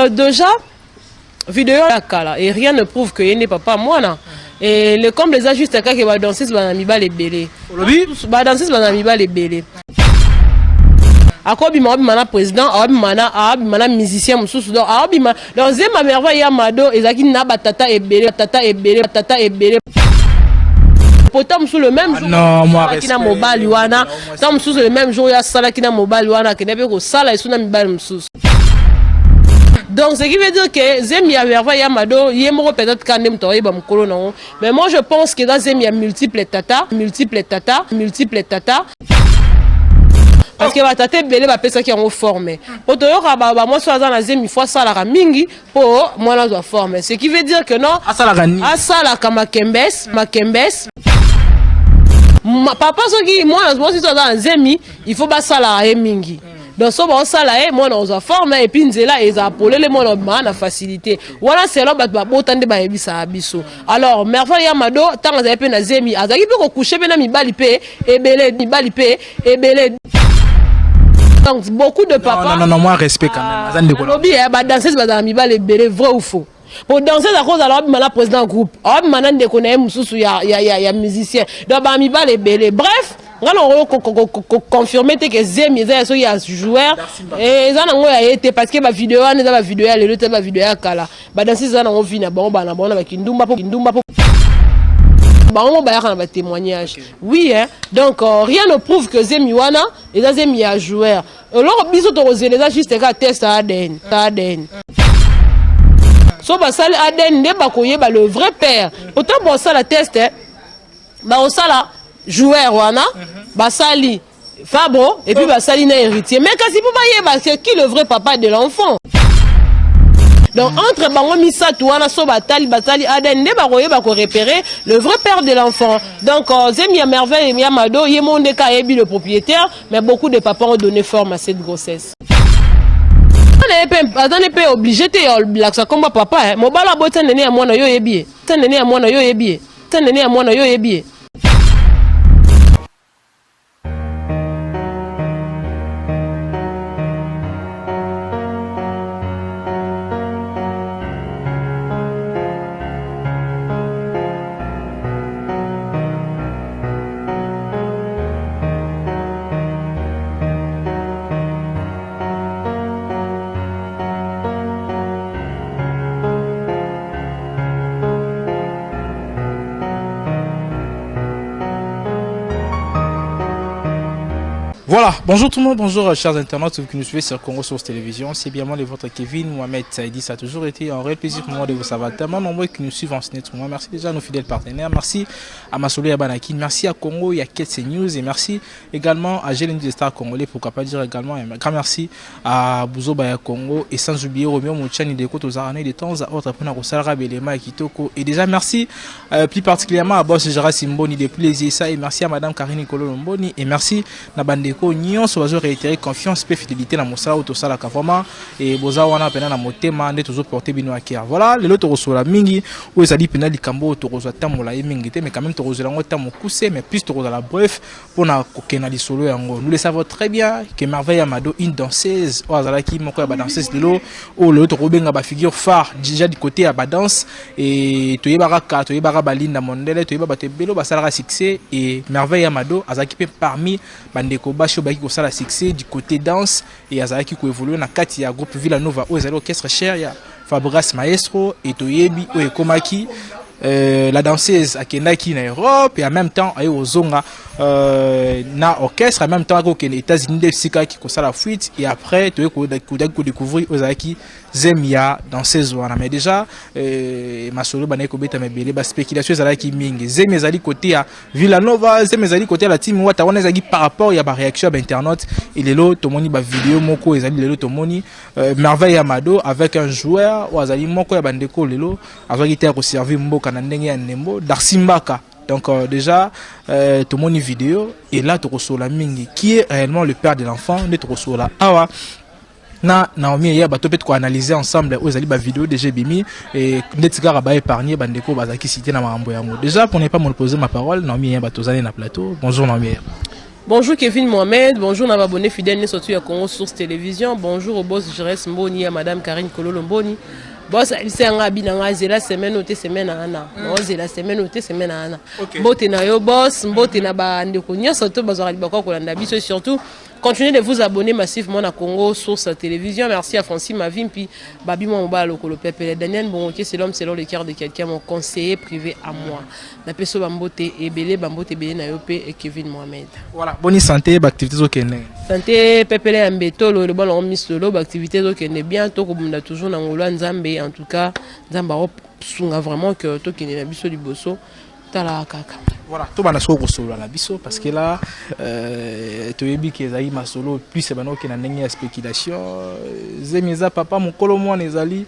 Déjà vidéo ya kala et rien ne prouve que ye nde papa mwana. Et le comble eza juste kaka ba danseuse bana mibale ebele. Olobi? Ba danseuse bana mibale ebele. Akobima, abima na président, abima na musicien mosusu. Donc aobima, donc zema Merveille ya Mado ezalaki na batata ebele, tata ebele, tata ebele. Pota mosusu le même jour Non, moi, asalaki na respect. mobali wana, ta mosusu le même jour oyo asalaki na mobali wana, akende mpe kosala esu na mibali mosusu. Donc ce qui veut dire que zemi ya Merveille ya Mado, ye moko peut-être ka nde moto akoyeba mokolo nango, mais moi je pense que eza zemi ya multiple tata, multiple tata, multiple tata, parce que batata ebele bapesaki yango forme. Po toyoka bamwasi oyo aza na zemi, fo asalaka mingi mpo mwana azwa forme. Ce qui veut dire que non. Asalaka nini? Asalaka makembes, makembes. Papa soki mwana mwasi so aza na zemi, il faut basalaka ye mingi. Donc so baosala ye, mwana ozwa forme et puis nzela ezala polele, mwana obimaka na facilité wana, selon bato babota nde bayebisaka biso. Alors Merveille ya Mado, ntango azali mpe na zemi, azalaki mpe kocoucher mpe na mibali mpe ebele, mibali mpe ebele. Donc beaucoup de papa Non, non, non, moi respect quand même, aza ndeko na Alobi badanseuse bazala mibali ebele, vrai ou faux? Po danseuse akozala abima na président groupe, abima na ndeko na ye mosusu ya musicien. Donc bamibali ebele. Bref, nga na confirme te ke zemi eza ya soki ya joueur, eza nango ya ye te, parce que bavideo wana eza bavideo ya lelo te, bavideo ya kala. Badanseuse eza nango vi na bango, bana bango na bakindumba, po kindumba, po bango mo bayaka na batémoignage. Oui, hein? Donc rien ne prouve que zemi wana eza zemi ya joueur. Eloko biso tokozela eza juste ka test ADN. ADN, so basali ADN nde bakoyeba le vrai père. Pourtant bosala test, bakosala joueur wana, basali Fabro et puis basali na héritier, mais kasi mpo bayeba c'est qui le vrai papa de l'enfant. Donc entre bango misato wana, so batali, basali ADN nde bakoyeba korepérer le vrai père de l'enfant. Donc zemi ya Merveille ya Mado, ye mo nde ka ayebi le propriétaire, mais beaucoup de papas ont donné forme à cette grossesse. Aza ne mpe obligé te ya olakisa komba papa. Mobala abota nene ya mwana, yo oyebi ye ta nene ya mwana, yo oyebi ye ta nene ya mwana, yo oyebi ye. Voilà, bonjour tout le monde, bonjour chers internautes qui nous suivez sur Congo Source Télévision. C'est bien moi, le votre Kevin Mohamed Saïdi. Ça a toujours été un réel plaisir pour moi de vous savoir tellement nombreux qui nous suivent en ce moment. Merci déjà à nos fidèles partenaires. Merci à Masolo Yabanaki, merci à Congo, il y a Ketse News et merci également à Gélène des Stars Congolais. Pourquoi pas dire également un grand merci à Bouzo Baya Congo et sans oublier Romeo Mouchani de Côte aux Aranais de temps à autre pour nous Belema et Kitoko. Et déjà merci plus particulièrement à Boss Gérard Simboni de plaisir ça et merci à Madame Karine Kolo Lomboni et merci na bandeko nyonso bazo réitérer confiance pe fidélité na mosala oyo tosalaka vraiment e boza wana mpena na motema nde tozoporte bino à cœur. Voilà, lelo tokosola mingi oyo ezali mpena likambo oyo tokozwa ntango ye mingi te, mais quand même tokozela yango ntango mokuse, mais plus tokozala bref mpona kokende lisolo yango. Nous le savons très bien que Merveille Amado, une danseuse oyo azalaki moko ya badanseuse lelo oyo lelo tokobenga bafigure phare déjà du côté ya badanse e toyebaka kaka, toyebaka balinda mondele, toyeba bato ebele oyo basalaka succès et Merveille Amado azalaki mpe parmi bandeko basi oyo bayaki kosala succès du côté danse et azalaki koévolue na kati ya groupe Villa Nova oyo ezali orchestre cher ya Fabregas Maestro. E toyebi oyo ekomaki, la danseuse akendaki na Europe et en même temps aye kozonga na orchestre, en même temps akokende États-Unis nde esika aki kosala fuite et après toye kodaki kodécouvrir oyo ezalaki zemi ya danseuse wana. Mais déjà masolo bandaki kobetama ebele, baspéculation ezalaki mingi: zemi ezali côté ya Villanova, zemi ezali côté ya la team Wata. Wana ezalaki par rapport ya baréaction ya bainternaute. Et lelo tomoni bavideo moko ezali, lelo tomoni Merveille ya Mado avec un joueur oyo azali moko ya bandeko lelo azwaki te ya koservir mboka na ndenge ya ndembo, Darcy Mbaka. Donc déjà tomoni vidéo et là tokosola mingi qui est réellement le père de l'enfant. Nde tokosola awa na Naomi eya bato mpe tokoanalyse ensemble oyo ezali bavideo déjà ebimi e ndeti kaka baépargne bandeko bazalaki cité na makambo yango. Déjà, pour ne pas monopoliser ma parole, Naomi eya bato ozali na plateau. Bonjour Naomi Eya. Bonjour Kevin Mohamed, bonjour na abonné fidèle nyonso ya Congo Source Télévision, bonjour au boss Jerès Mboni ya Madame Karine Kololo Mboni. Boss ayebisi yanga abi na nga zela semaine oyo te, semaine wana ozela semaine oyo te, semaine wana. Mbote na yo boss, mbote na bandeko nyonso to bazwaka libako ya kolanda biso et surtout continuez de vous abonner massivement na Congo Source Télévision. Merci à Francis Mavimpi, Babi Mwa Lokolo Pepele, Daniel Bongoke, c'est l'homme selon le cœur de quelqu'un, mon conseiller privé à moi. Napeso bambote ebele, bambote ebele na yo mpe Kevin Mohamed. Voilà, bonne santé, baactivité ezokende? Santé pepele ya mbetolo, eloba nango misolo, baactivité ezokende bien, tokobunda toujours na ngolo ya Nzambe. En tout cas Nzambe akosunga vraiment que tokende na biso liboso, tala kaka. Voilà, tobanda sikoyo kosolola na biso parce que là toyebi ke ezali masolo plus ebanda kokende na ndenge ya spéculation. Zemi eza papa mokolo mwana ezali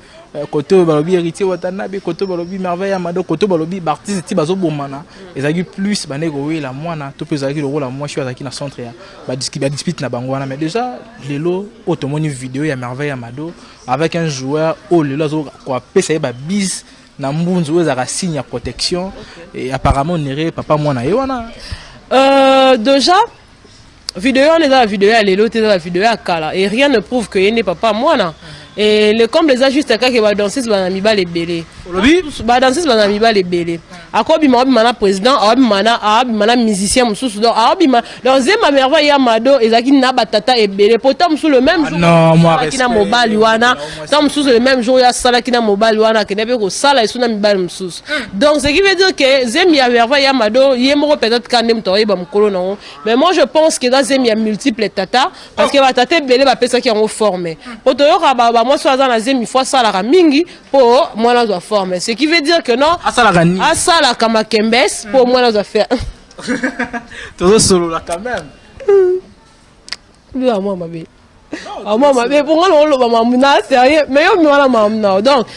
kote oyo balobi Héritier Watanabe, kote oyo balobi Merveille ya Mado, kote oyo balobi baartiste ti bazobomana. Ezalaki plus bandeki kowela mwana to mpe ezalaki lokola mwasi oyo azalaki na centre ya badispute na bango wana. Mais déjà lelo oyo tomoni video ya Merveille ya Mado avec un joueur oyo lelo azokopesa ye babise na mbunzu oyo ezalaka signe ya protection et apparemment nere papa mwana ye wana. Déjà video wana eza bavideo ya lelo te, eza bavideo ya kala et rien ne prouve que ye nde papa mwana. Et le comble eza juste kaka badanseuse bana mibale ebele. Olobi? Badanseuse bana mibale ebele, akobima, abima na président, abima na musicien mosusu, donc aobima. Donc zema Merveille ya Mado ezalaki na batata ebele po ta mosusu le même jour asalaki na mobali wana, ta mosusu le même jour oyo asalaki na mobali wana, akende mpe kosala esu na mibali mosusu. Donc ce qui veut dire que zemi ya Merveille ya Mado, ye moko peut-être ka nde moto akoyeba mokolo nango, mais moi je pense que eza zemi ya multiple tata parce que batata ebele bapesaki yango forme. Po toyoka bamwasi oyo aza na zemi fo asalaka mingi mpo mwana azwa forme, ce qui veut dire que non. Asalaka nini? Asalaka makembes mpo mwana azwa fer. Tozosolola quand même. Biwa mwa mabe, mwa mabe mpo nga na oloba mamu na sérieux, mais yo mi wana mamu na. Donc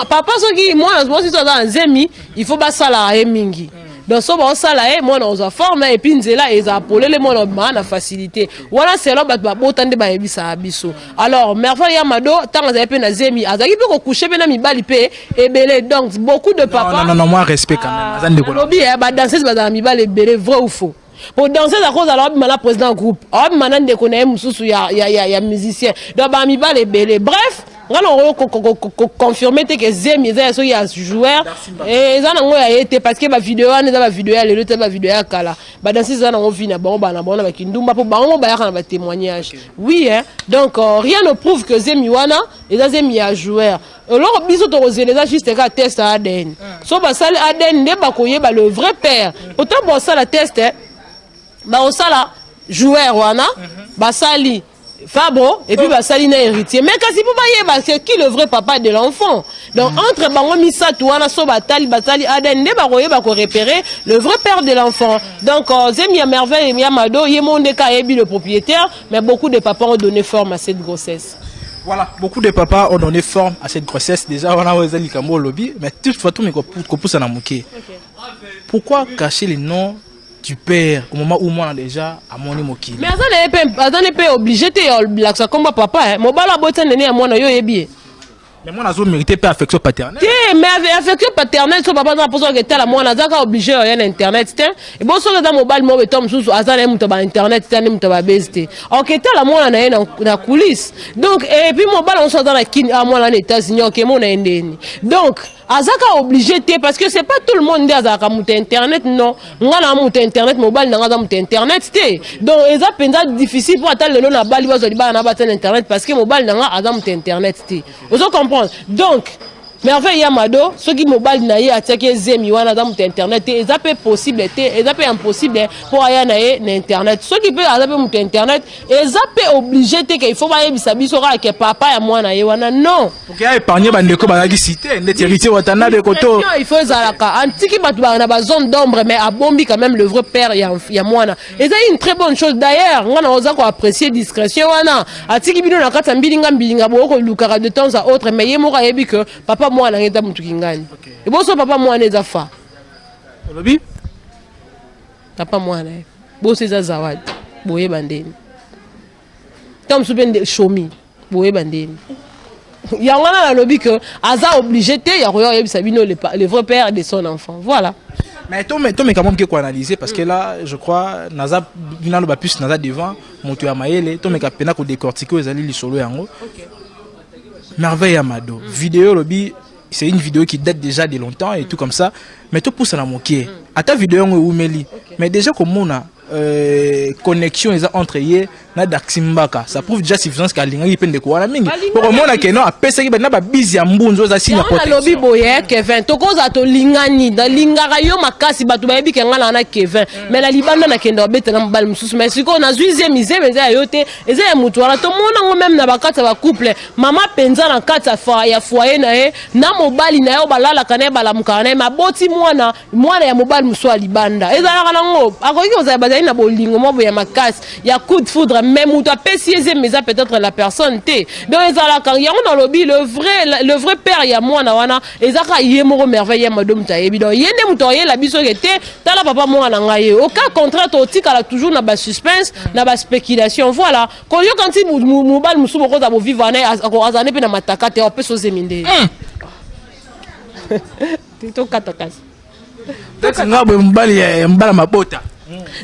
papa, soki mwana mwasi so aza na nzemi, il faut basalaka ye mingi. Donc so baosala ye, mwana ozwa forme et puis nzela ezala polele, mwana obimaka na facilité wana, selon bato babota nde bayebisaka biso. Alors Merveille ya Mado, ntango azali mpe na zemi, azalaki mpe kocoucher mpe na mibali mpe ebele, donc beaucoup de papa. Non, non, non, moi respect quand même, aza ndeko. Alobi badanseuse bazala mibali ebele, vrai ou faux? Po danseuse akozala, abima na président groupe, abima na ndeko na ye mosusu ya musicien, donc bamibali ebele. Bref, nga na okoconfirme te ke zemi eza ya soki ya joueur, eza nango ya ye te, parce que bavideo wana eza bavideo ya lelo te, bavideo ya kala. Badanseuse eza nango vi na bango, bana bango na bakindumba, mpo bango mo bayaka na batémoignage, oui hein. Donc rien ne prouve que zemi wana eza zemi ya joueur. Eloko biso tokozela eza juste kaka test ya ADN. So basali ADN nde bakoyeba le vrai père. Pourtant bosala test, bakosala joueur wana, basali Fabro et puis basali na Héritier, mais kasi mpo bayeba c'est qui le vrai papa de l'enfant. Donc entre bango misato wana, so batali, basali ADN nde bakoyeba korepérer le vrai père de l'enfant. Donc zemi ya Merveille ya Mado, ye mo nde ka ayebi le propriétaire, mais beaucoup de papas ont donné forme à cette grossesse. Voilà, beaucoup de papas ont donné forme à cette grossesse. Déjà, on a likambo lobi, mais toutefois, tout mais na moke. Pourquoi cacher le nom du père au moment où moi déjà amoni mokili? Mais aza na ye mpe, aza na mpe obligé te ya olakisa kombo papa. Mobali abota nene ya mwana, yo oyebi ye. Mais mwana azo mérité mpe affection paternelle. Te, mais affection paternelle, so papa aza na mposa oketala mwana, aza kaka obligé oya na internet te. Ebo soki aza mobali moko beto mosusu, aza na ye moto ya bainternet te, nde moto ya babese te, oketala mwana na ye na coulisse. Donc et puis mobali mosusu aza na Kini, a mwana na États-Unis, okemona ye ndeni. Donc aza kaka obligé te, parce que c'est pas tout le monde nde azalaka moto ya internet. Non, nga na moto ya internet, mobali na nga aza moto ya internet te. Donc eza mpenza difficile mpo ata lelo na bali bazwa libala na bata na internet, parce que mobali na nga aza moto ya internet te. Ozo comprendre? Donc Merveille ya Mado, soki mobali na ye atiaki ezemi wana aza moto ya internet te, eza mpe possible te, eza mpe impossible mpo aya na ye na internet. Soki mpe aza mpe moto ya internet, eza mpe obligé te ke il faut bayebisa biso kaka ke papa ya mwana ye wana, non. Pour épargner bandeko bazalaki cité ndeti Héritier Watanabe koto. Il faut ezalaka antiki bato baa na bazone d'ombre, mais abombi quand même le vrai père ya mwana, eza une très bonne chose. D'ailleurs nga na oza koapprécier discrétion wana, atiki bino na kati ya mbilinga mbilinga, boyo kolukaka de temps à autre, mais ye moko ayebi ke papa mwana nge eza motu kingani. Eboso papa mwana eza fa. Olobi? Papa mwana ye boso eza Zawadi, boyeba ndeni ntango mosusu mpe shomi, boyeba ndeni. Yango wana nalobi ke aza obligé te ya koya koyebisa bino le vrai père de son enfant, voilà. Mais tomeka mwa moke koanalyse, parce que là, je crois, naza naloba plus, naza devant moto ya mayele. Tomeka mpena kodécortiquer oyo ezali lisolo yango. Merveille ya Mado, vidéo olobi, c'est une vidéo qui date déjà de longtemps et tout comme ça, mais topusana moke, ata vidéo yango ewumeli, mais déjà komona connexion eza entre ye na Daxi Mbaka, ça prouve déjà suffisance ke alingaki mpe ndeko wana mingi, po komona ke no apesaki na babizi ya mbunzu, oza signe ya Yango nalobi protection. Boye, Kevin, tokozala tolingani, nalingaka yo makasi, bato bayebi ke ngai na na Kevin, mais na libanda nakende babetela mobali mosusu. Mais sikoyo nazwi zemi, zemi eza ya yo te, eza ya motu wana. Tomona yango même na bakati ya bacouple, mama mpenza na kati ya foyer na ye na mobali na ye, oyo balalaka na ye, balamukaka na ye, maboti mwana, mwana ya mobali mosusu ya libanda. Ezalaka nango, akoki kozala bazali na bolingo mwa boye ya makasi ya coup de foudre, mais moto apesi ye zemi eza peut-être la personne te. Donc ezalaka yango nalobi, le vrai père ya mwana wana eza kaka ye moko Merveille ya Mado, moto ayebi. Donc ye nde moto ayela biso ke te, tala papa mwana na ngai ye. Au cas contraire, totikala toujours na basuspense, na baspéculation. Voilà, koyoka nti mobali mosusu bokoza bovivre wana, azala ne mpe na mataka te, apesa ozemi nde tokata kasi. Neti nga boye, mobali ya mbala mabota.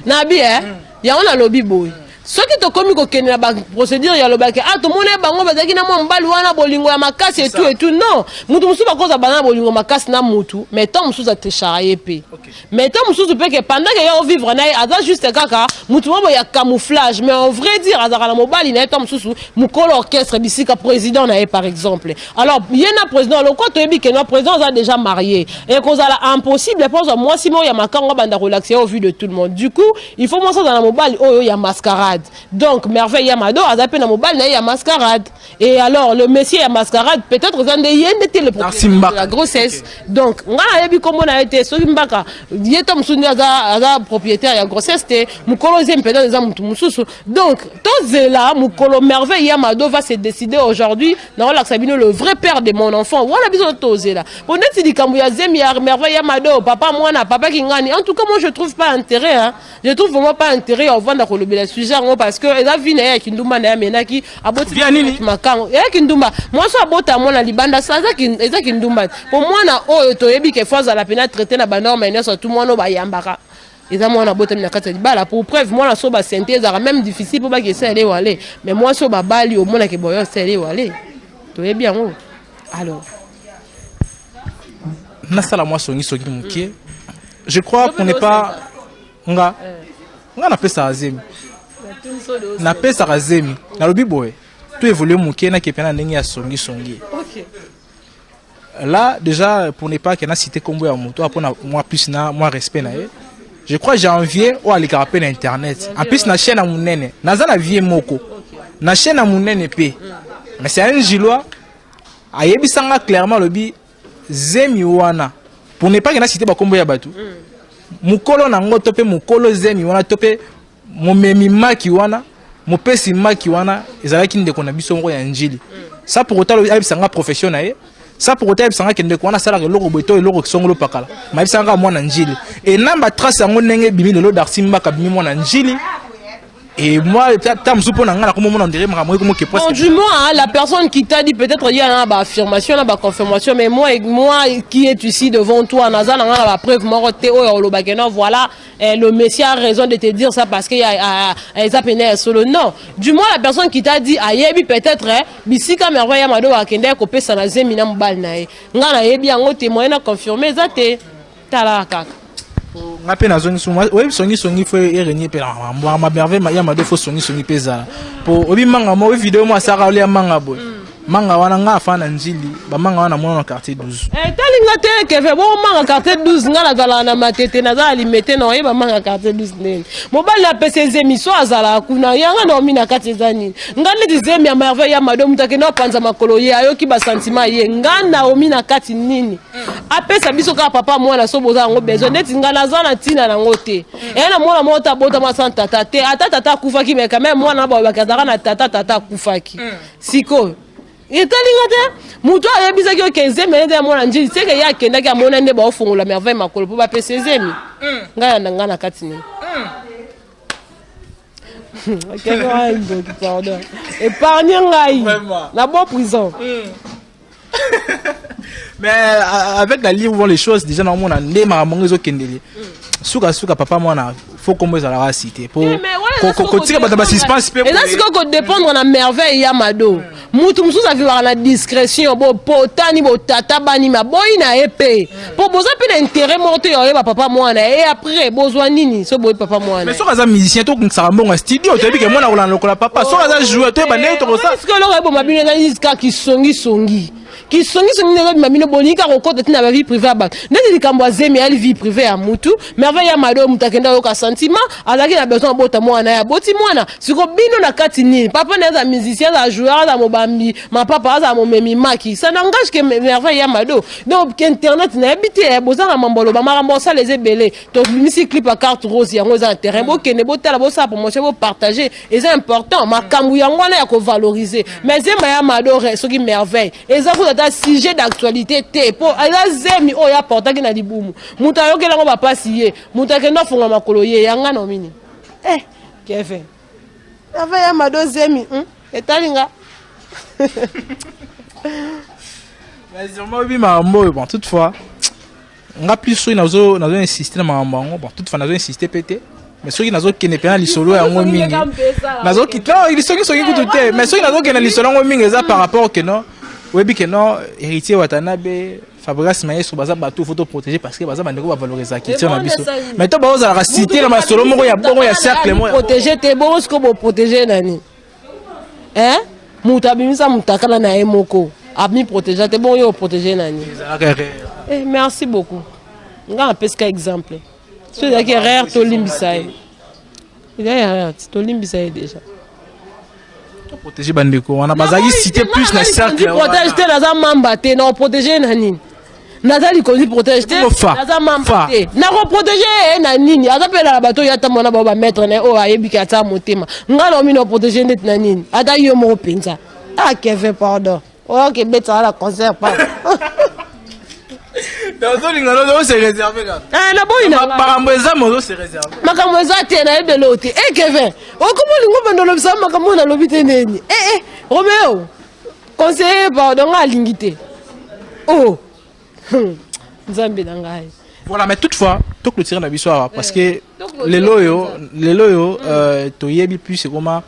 Nabi e yango nalobi boye, soki tokomi kokende na baprocédure ya lobaki, ah, tomoni bango bazalaki na mwa mobali wana, bolingo ya makasi etu etu. Non, mutu mosusu bakoza bana na bolingo makasi na mutu, mais ntango mosusu atrichaka ye mpe, mais ntango mosusu mpe ke pendant ke ye ovivre na ye, aza juste kaka mutu moko ya camouflage, mais en vrai dire azalaka na mobali na ye, ntango mosusu mokolo orchestre bisika président na ye par exemple. Alors ye na président, lokwa toyebi ke no président aza déjà marié, ekozala impossible mpo azwa mwasi moko ya makango abanda kolakisa ye au vu de tout le monde. Du coup, il faut mwasi azala na mobali oyo ya mascarade. Donc Merveille ya Mado aza mpe na mobali na ye ya mascarade, et alors le monsieur ya mascarade, peut-être eza nde ye nde te le propriétaire de la grossesse. Donc nga nayebi kombo na ye te, soki Mbaka ye to mosusu nde aza propriétaire ya grossesse te, mokolo ozemi peut-être eza motu mosusu. Donc tozela mokolo Merveille ya Mado va se décider aujourd'hui naolakisa bino le vrai père de mon enfant wana. Biso tozela po neti likambo ya zemi ya Merveille ya Mado, papa mwana, papa kingani. En tout cas, moi je trouve pas intérêt, hein. Je trouve vraiment pas intérêt ya ovanda kolobela sujet yango, parce que eza vie na ye ya kindumba na ye, amenaki aboti makango eya kindumba. Mwasi abota mwana libanda, eza kindumba, po mwana oyo toyebi ke fo azala pena traité na banorme nyonso tu. Mwana oyo bayambaka eza mwana abotami na kati ya libala. Pour preuve, mwana so basente ezalaka même difficile mpo bakesa ele wale, mais mwasi oyo babali, omonake boyo osele wale, toyebi yango alors. Nasala mwa songisongi moke, je crois qu'on n'est pas nga napesaka zemi, napesaka zemi. Nalobi boye, to évolue moke, nakepe na ndenge ya songisongi. Là déjà, pour ne pas ke na cité kombo ya moto, mpona mwa plus na mwa respect na ye, je crois Janvier oyo alekaka mpe na internet, en plus na chaîne ya monene, naza na vie moko na chaîne ya monene mpe, mais c'est un Gilois, ayebisanga clairement, alobi zemi wana, pour ne pas ke na cité bakombo ya bato, mokolo nango to mpe mokolo zemi wana to mpe momemi maki wana, mopesi maki wana, ezalaki ndeko na biso moko ya Njili. Ça pour autant ayebisanga profession na ye, ça pour autant ayebisanga ke ndeko wana asalaka eloko boye to eloko songolo pakala, ma ayebisanga kaka mwana Njili. E na batrace yango ndenge ebimi lelo, Darcy Mbaka abimi mwana Njili. Et moi, ta mosusu mpo na ngai nakomomona ndere makambo ekomoke. Bon, du moins, hein, la personne qui t'a dit, peut-être il y a une affirmation, une confirmation, mais moi, moi qui est ici devant toi, naza na nga preuve moko te oyo olobaki non, voilà, eh, le monsieur a raison de te dire ça parce qu'il y a eza pene solo. Non, du moins la personne qui t'a dit ayebi peut-être, eh, bisika Merveille ya Mado akende kopesa na zemi na mobali na ye. Nga nayebi yango te, moyen na confirmer eza te. Tala kaka. Nga mpe nazongi, oyebi, songisongi fo erenie mpe na Merveille ya Mado, fo songisongi mpe ezala po oyebi manga mo oyebi video mo asalaka olia manga boye, manga wana nga afa na Njili, bamanga wana mona na quartier 12. Eh, talinga te keve bongo manga quartier 12. Nga nazalaka na Matete, naza na Limete, na oyeba manga quartier 12 ndeni mobali apesa ezemi so azalaka kuna yanga na omi na kati eza nini. Nga neti zemi ya Merveille ya Mado, moto akende apanza makolo, ye ayoki basentiment ye, nga na omi na kati nini. Apesa biso kaka papa mwana so boza yango besoin. Neti nga naza na ntina nango te, eya na mwana moko te abotama sans tata te. Ata tata akufaki, mais quand même mwana na balobaki azalaka na tata, tata akufaki. Sikoyo etalinga te, moto ayebisaki oke ezemi ene ya mwana Njili, seke ye akendaki amona nde baofongola Merveille makolo mpo bapesa ezemi. Ngai yanda ngai na kati nini. Ndoki, pardon, épargne ngai na bo prison. Mais avec la lire vont les choses déjà naomona nde makambo ngo ezokendele suka suka papa mwana faut kombo ezalaka cité po kotika bato ba suspense pe eza sikoyo kodépendre na merveille ya mado. Mutu mosusu avivaka na discrétion, bopotani, botata bani maboyi na ye mpe mpo boza mpe na intérêt moko te ya oyeba papa mwana. E après bozwa nini so boyebi papa mwana? Mais soki aza musicien, tokonisaka mbongo ya studio, toyebi ke mwana kolanda lokola papa. Soki aza joueur, toyeba ndenge tokosala. Sikoyo eloko eboma bino eza nini? Kaka kisongisongi, kisongisongi ndenge ebima bino. Bolingi kaka kokota ntina ba vie privée ya bato, ndeti likambo ya zemi eyali vie privée ya mutu. Merveille ya Mado, moto akenda oyoka sentiment, azalaki na besoin abota mwana ye, aboti mwana. Siko bino na kati nini? Papa na ye aza musicien, aza joueur, aza mobambi mapapa, aza momemi maki, ça n'engage que Merveille ya Mado. Donc internet nayebi te, boza na mambo aloba, makambo osala eza ebele. Tobimisi clip ya Carte Rose, yango eza na terrain, bokende botala, bosala promotion, bopartage, eza important. Makambo yango wana ya kovaloriser. Mais zemba ya Mado soki Merveille eza kuta ata sujet d'actualité te, mpo eza zemi oyo aportaki na libumu. Moto ayokeli yango bapasi ye, moto akende afunga makolo ye yanga na omini. Eh, Kevin, Merveille ya Mado zemi, Etali nga. Mais sûrement oyebi makambo oyo. Bon, toutefois nga plus soki nazo insister na makambo yango. Bon, toutefois nazo insister pe te, mais soki nazokende mpenza lisolo yango mingi, nazoki non, soki soki kutu te, mais soki nazokende lisolo yango mingi, eza par rapport ke non, oyebi ke non, Héritier Watanabe, Fabrice Maestro baza bato faut protéger, parce que baza bandeko bavaloriser culture na biso. Mais to baozalaka cité na masolo moko ya bongo ya cercle moko. Protéger te, bongo sikoyo boprotéger nani, hein? Moto abimisa motakala na ye moko, amiprotéger te, bongo yo oprotéger nani? Ezalaka erreur. Eh, merci beaucoup. Nga napesika exemple, so ezalaki erreur, tolimbisa ye. Ezalaki erreur, tolimbisa ye déjà. Protéger bandeko wana bazalaki cité plus na cercle. Protège te, naza mamba te, na oprotéger na nini? Naza likonzi protège te, naza mamba te, nakoprotéger ye na nini? Aza mpe na bato oyo ata mwana bao bamaître na ye oyo ayebiki atia motema. Ngai na omino oprotéger ndeti na nini? Ata yo moko mpenza. Ah Kevin, pardon, oyoka ebetaka na concert pa. Ozolinga ose réserve kaka. Naboyi na makambo eza mo ozose réserve. Makambo eza te, nayebele o te. E Kevin, okoma olingo bando olobisa makambo oyo nalobi te ndeni. E Romeo conseiller, pardon, nga alingi te. Oh, Nzambe na ngai. Voilà, mais toutefois toclôturer na biso awa, parce que lelo oyo toyebi plus ekoma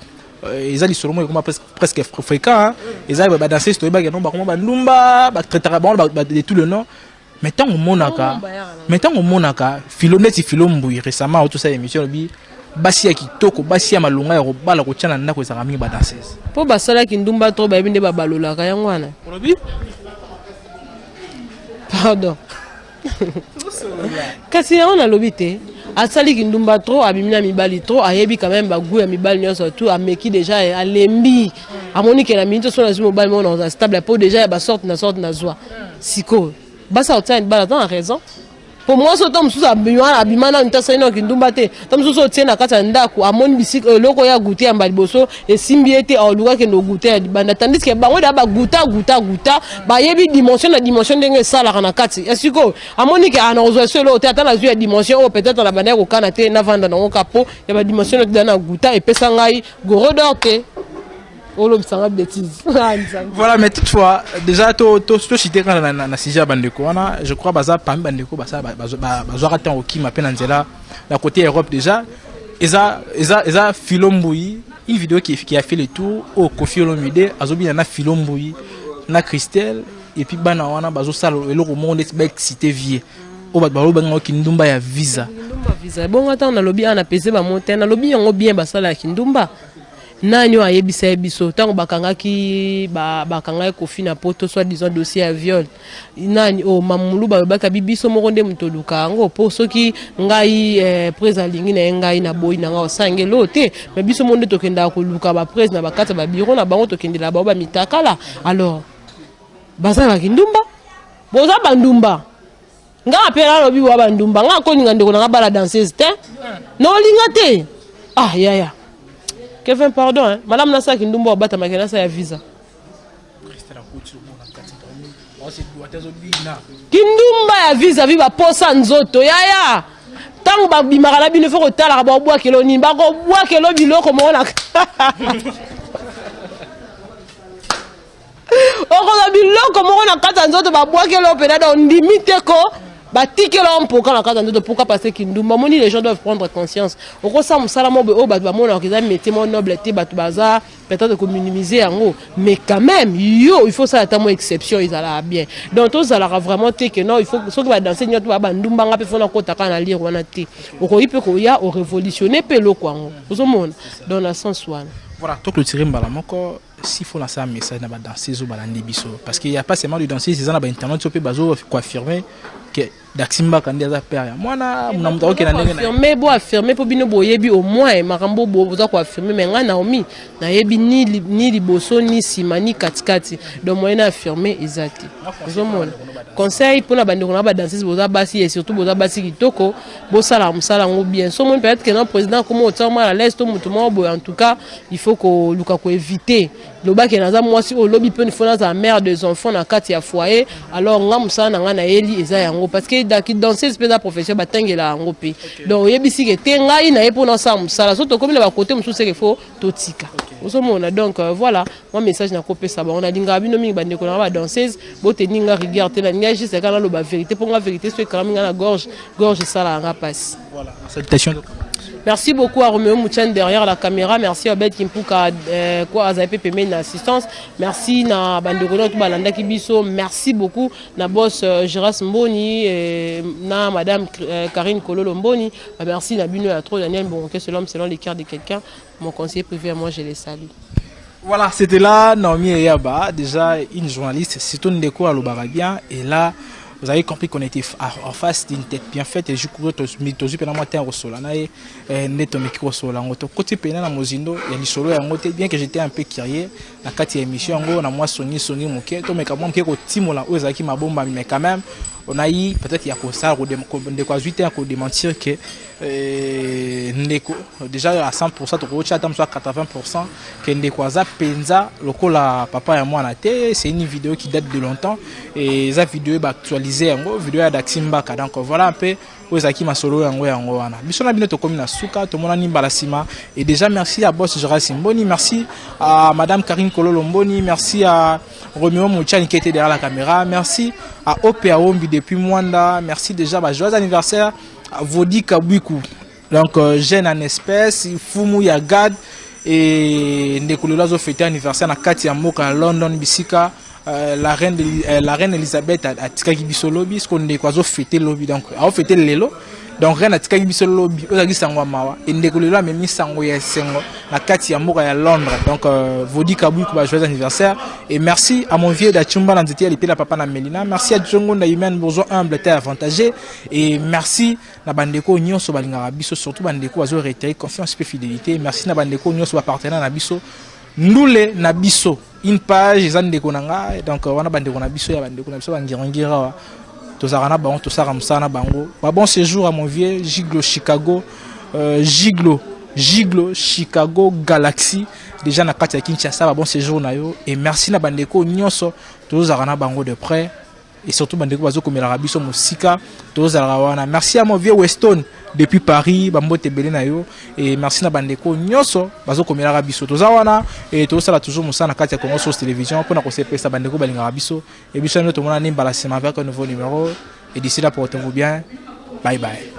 eza lisolo moko ekoma presque fréquent. Eza badanseuse, toyebaki no bakoma bandumba, batraitaka bango de tout le nom. Mais ntango omonaka filo neti Filo Mbui récemment otosala émission, olobi basi ya kitoko, basi ya malonga ya kobala, kotia na ndako, ezalaka mingi badanseuse. Mpo basalaki ndumba to bayebi nde babalolaka yango wana. Olobi. Pardon, kasi yango nalobi te. Asaliki ndumba trop, abimi na mibali trop, ayebi quand même bagoût ya mibali nyonso tu ameki déjà, alembi, amoni ke na miniti so nazwi mobali moko nakozala stable, po déjà ya basorte na sorte nazwa. Sikoyo basi akotia libala, aza na raison, po mwasi oyo to mosusu abima nanu te, asali nano kindumba te, to mosusu otie na kati ya ndako, amoni bisika eloko oyo agoûter yamba liboso esimbi ye te, aoluka akende ogoûter ya libanda. Tandis ke bango da bagoûta goûta goûta, bayebi dimension na dimension ndenge esalaka na kati ya. Sikoyo amoni ke ana kozwa so eloko te, ata nazwi ya dimension oyo, peut-être na banda ya kokana te, navanda nango ka po ya badimension oyo na goûta epesa ngai goro d'or te, olobisanga bêtise. Voilà, mais toutefois déjà to cité kaka na sujet ya bandeko wana, je crois baza parmi bandeko basala bazwaka ntango okima mpe na nzela na côté Europe. Déjà eza Filo Mbui, une vidéo qui a fait le tour, oyo Kofi Olomide azobina na Filo Mbui na Christelle, et puis bana wana bazosala eloko moko ndeti baexcité vie oyo bato balobangaka kindumba ya visa. Kindumba visa. Bongo ntango nalobi awa, napese bamo te, nalobi yango bien. Basala ya kindumba nani oyo ayebisa ye biso? Ntango bakangaki Kofi na Poto, soit disant dossier ya viol, nani oyo mamulu balobaki abi biso moko nde moto oluka yango, mpo soki ngai prese alingi na ye, ngai naboyi na ngai osangi eloo te. Mais biso moko nde tokendaka koluka baprese na bakati ya babiro na bango, tokendela bango bamitakala. Alors baza bakindumba, boza bandumba. Nga mpe nalobi wa bandumba, nga akolinga ndeko na nga bala danseuse te, naolinga te. Ah yaya Kevin, pardon, hein? Malamu nasalaki ndumba obatamaki, nasala ya visa. Kindumba ya vis-à-vis, baposa nzoto yaya. Ntango babimaka na bino, fo kotalaka bakobwakelo nini, bakobwakelo biloko moko na okozwa. Donc biloko moko na kati ya nzoto babwakeli yo mpena, donc ndimi te ko batikela yo mpoka na kati ya nzoto. Pourquoi? Parce que kindumba. Omoni, les gens doivent prendre conscience. Okosala mosala mo boye oyo bato bamonaka eza métier mo noble te, bato baza peut-être kominimiser yango, mais quand même yo, il faut osala ata mo exception, ezalaka bien. Donc tozalaka vraiment te ke non, il faut soki badanse nyonso baa bandumbanga mpe fona kota kaka na lire wana te. Okoki mpe koya orévolutionne mpe eloko yango, ozomona, donc na sens wana. Voilà, toclôturer mbala moko. S'il faut lancer un message na badanseuse oyo balandi biso, parce qu'il y a pas seulement de danseuse, eza na bainternet so mpe bazo koaffirmer que Daxi Mbaka nde aza père ya mwana na moto akokenda ndenge na ye. Affirme, bo affirme mpo bino boyebi au moins makambo boza koaffirme. Mais ngai, Naomi, nayebi ni liboso, ni nsima, ni katikati, donc moyen na affirme eza te. Ozomona, conseil mpona bandeko na badanseuse: boza basi et surtout boza basi kitoko, bosala mosala yango bien. So moni peut-être que non, président komo otia mal à l'aise to moto moko boye, en tout cas il faut koluka koéviter. Lobaki naza mwasi oyo olobi mpe faut nazala mère des enfants na kati ya foyer. Alors nga, mosala na ngai nayeli eza yango, parce que daki danseuse mpe eza profession, batangela yango mpe. Donc oyebisi ke te, ngai naye mpo nasala mosala. So tokomi na bakote mosusu, seke faut totika, ozomona. Donc voilà mwa message nakopesa bango. Nalingaka bino mingi, bandeko na nga badanseuse, boteni nga rigueur te. Nalingai juste kaka naloba vérité, mpo nga vérité so ekangami nga na gorge, gorge esalaka nga mpasi. Voilà, salutation. Merci beaucoup à Roméo Mouchan derrière la caméra. Merci à Obed Kimpuka, quoi, Azaïpe Pembe na assistance. Merci na bandeko tout balandaki biso. Merci beaucoup na boss Geras Mboni et na madame Karine Kololo Mboni. Bah, merci na bino ya trop. Daniel Bonke, c'est l'homme selon les cœurs de quelqu'un. Mon conseiller privé, moi je les salue. Voilà, c'était là Naomi Eyaba, déjà une journaliste, surtout ndeko alobaka bien. Et là, vous avez compris qu'on était en face d'une tête bien faite. Et je crois que tozwi mpena mwa temps kosola na ye nde tomeki kosola yango, tokoti mpena na mozindo ya lisolo yango te, bien que j'étais un peu curieux na kati ya émission yango na mwa songi songi moke, tomeka mwa moke kotimola oyo ezalaki mabombami. Mais quand même on a eu peut-être ya kosala, ndeko azwi te ya kodémentir que ndeko déjà à 100%, tokotia ata mosu à 80% que ndeko aza mpenza lokola papa ya mwana te. C'est une vidéo qui date de longtemps et eza vidéo baactualiser yango, vidéo ya Daxi Mbaka. Donc voilà un peu oyo ezalaki masolo yango wana. Biso na bino tokomi na suka, tomonani mbala nsima. Et déjà merci à boss Gérard Simboni, merci à madame Karine Kololo Mboni, merci à Roméo Mouchani qui était derrière la caméra, merci à Ope Aombi depuis Mwanda, merci déjà, bah, joyeux anniversaire à Vodi Kabwiku, donc jeune en espèce, Fumu Yagad et ndeko lelo azofete anniversaire na kati ya mboka ya London, bisika la reine Elisabeth atikaki biso lobi. Siko ndeko azofete lobi, donc aofete lelo. Donc reine atikaki biso lobi, oyo ezalaki sango ya mawa, e ndeko lelo amemi sango ya esengo na kati ya mboka ya Londres. Donc Vodi Kabwiku, ba joyeux anniversaire. Et merci à mon vieux Dachumba na nzete ya lipela, papa na Melina. Merci à Djongo Ndaimen, bourgeois humble te avantagé. Et merci na bandeko nyonso balingaka biso, surtout bandeko bazo réitérer confiance mpe fidélité. Merci na bandeko nyonso bapartenaire na biso, ndule na biso une page eza ndeko na ngai. Donc wana bandeko na biso ya bandeko na biso bangirangira awa, tozalaka na bango, tosalaka mosala na bango. Ba bon séjour à mon vieux Giglo Chicago, Giglo Chicago Galaxy, déjà na kati ya Kinshasa. Ba bon séjour na yo. Et merci na bandeko nyonso tozalaka na bango de près et surtout bandeko bazokomelaka biso mosika, tozalaka wana. Merci à mon vieux Weston depuis Paris, bambote ebele na yo. Et merci na bandeko nyonso bazokomelaka biso, toza wana e tozosala toujours mosala na kati ya Congo Source Télévision mpona kosepesa bandeko balingaka biso. E biso nde tomonani mbala nsima avec un nouveau numéro. Et d'ici là, portez-vous bien, bye bye.